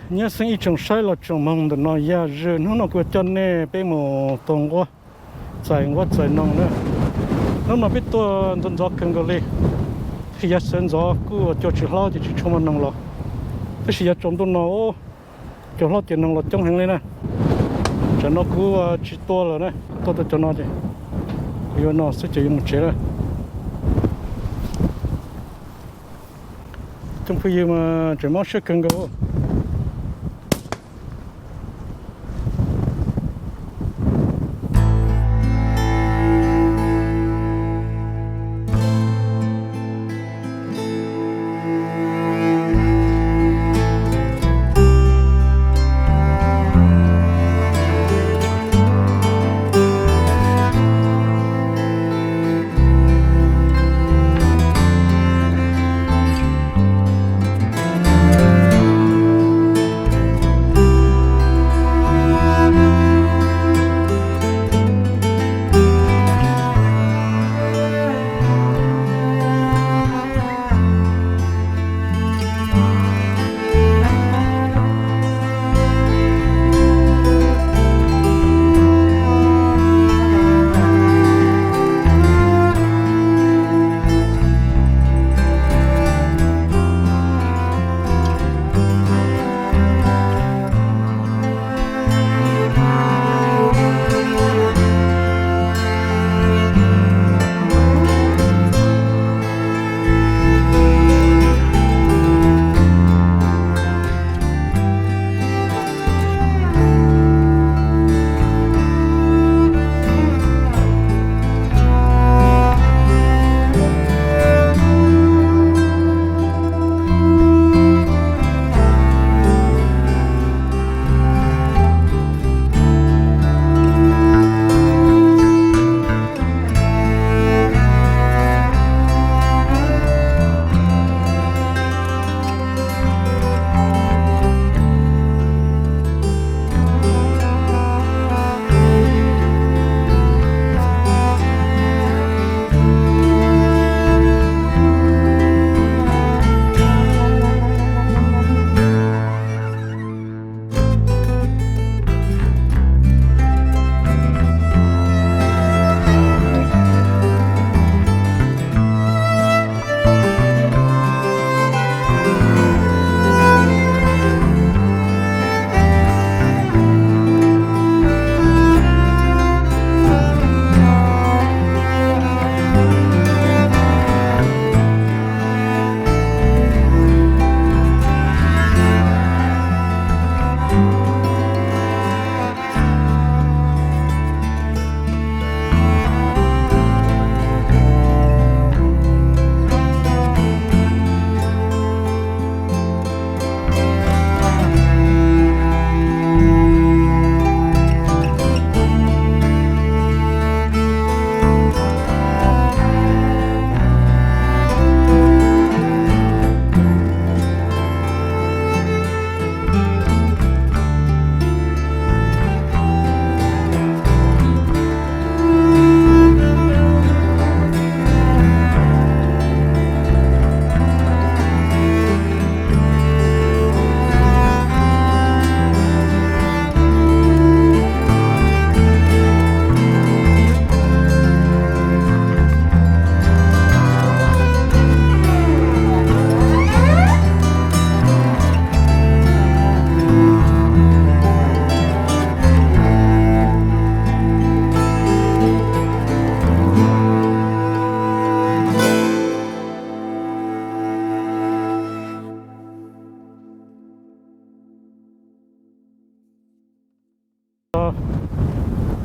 Nyob zoo ib tsoom saib los tsoom mloog ntawm no, yog zoo hnub no kuv coj nej peb mus tua nquab, txais nquab txais noog na. Hnub no peb tua ntxov ntxov kawg nkaus li, thiab yav sawv ntxov kuj cua tsis hlob ces tsis tshua muaj noog los, tab sis yav tsaus ntuj no cua hlob ces noog los coob heev li na. Tsam no kuv tsis tua lawm na, tua tau cov no ces kuv yuav no xwb ces yuav mus tsev lawm. Cov phooj ywg mas tseem mob siab kawg nkaus.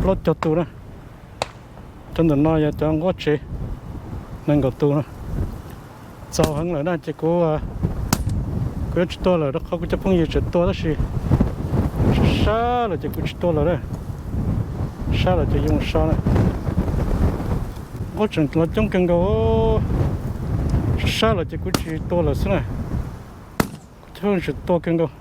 Plaub caug tus na. Cov ntawm no yog cov nquab tsev, nees nkaum tus na. Txaus heev lawm na ces kuv, kuv yuav tsis tua lawm rau qhov kuv cov phooj ywg tseem tua tab sis sab sab lawm ces kuv tsis tua lawm na. Sab lawm ces yuav mus so na. Nquab tseem los coob kawg nkaus, sab sab lawm ces kuv tsis tua lawm xwb na. Kuv cov phooj ywg tseem tua kawg nkaus.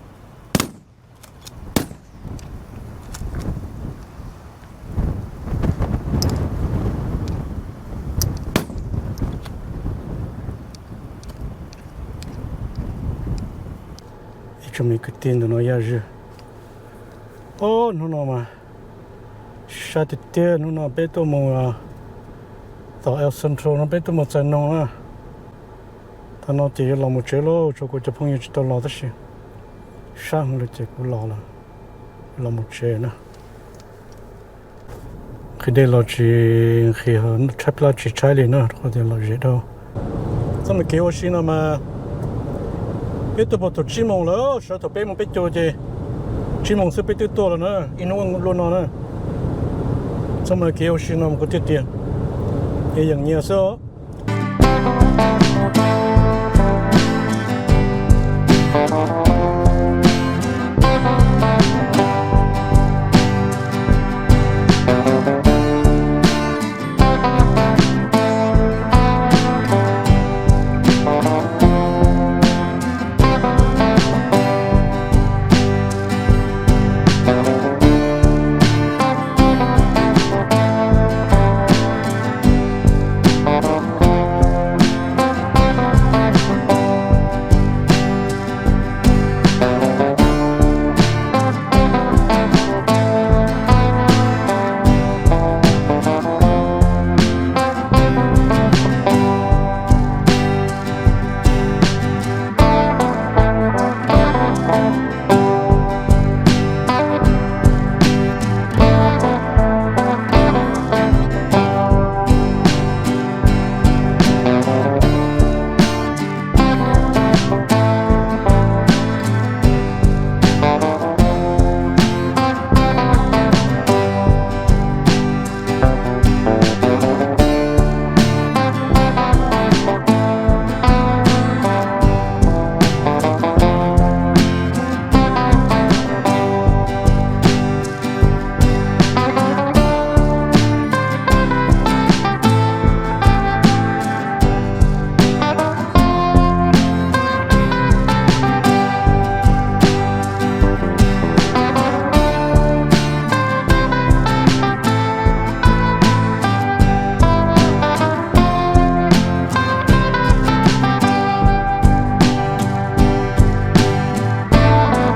Ib Cov me kwv tij ntawm no yaj zwg. Ob hnub no mas sab tiag tiag, hnub no peb tuaj mus tom El Centro no peb tuaj mus txais noog na. Thaum no ces yuav los mus tsev lauj, tshuav kuv cov phooj ywg tsis tau los tab sis sab heev lawm ces kuv los lawm, los mus tsev na. Nqhis dej los tsis nqhis, tshaib plab tsis tshaib li na, rau qhov tias lom zem dhau. Txoj me kev ua si no mas peb tuaj puag thaum tsib moos lawm, sawv thaum peb moos peb caug ces tsib moos xwb peb twb tuaj lawm na, ib hnub luaj no na. Txoj me kev ua si no mas kuv thiaj tias yeej yeem nyias xwb os.